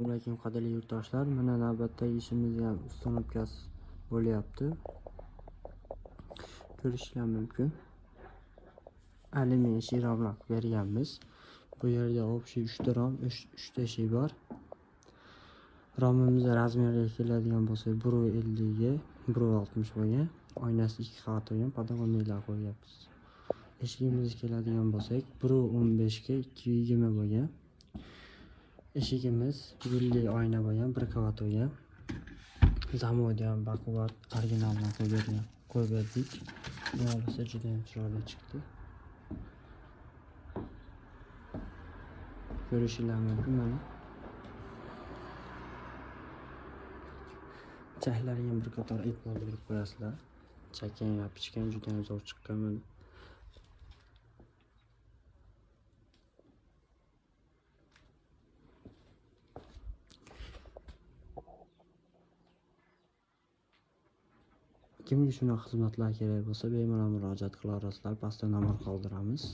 Alaykum qadrli yurtdoshlar, mana navbatdagi ishimiz ham установкasi bo'lyapti. Ko'rishlar mumkin. Alyumin eshik romlar qilib berganmiz. Bu yerda общий 3 ta rom, 3 ta eshik bor. Romimiz razmeriga keladigan bo'lsak, 1.50 ga 1.60 bo'lgan. Oynasi 2 qavat bo'lgan, podokонникlar qo'yyapmiz. Eshigimizga keladigan bo'lsak, 1.15 ga 2.20 bo'lgan. Eshigimiz gulli oyna bo'lgan, 1 qavat bo'lgan. Zamoyda ham baquvvat originaldan qo'yib berdik. Xudo juda ham chiroyli chiqdi. Ko'rishinglar mumkin mana. Chaklarga ham bir qator e'tibor berib qo'yasizlar. Chakkan va pichkan juda ham zo'r chiqqan mana. Kimga shunaqa xizmatlar kerak bo'lsa, bemalol murojaat qila olasizlar. Pastda nomer qoldiramiz.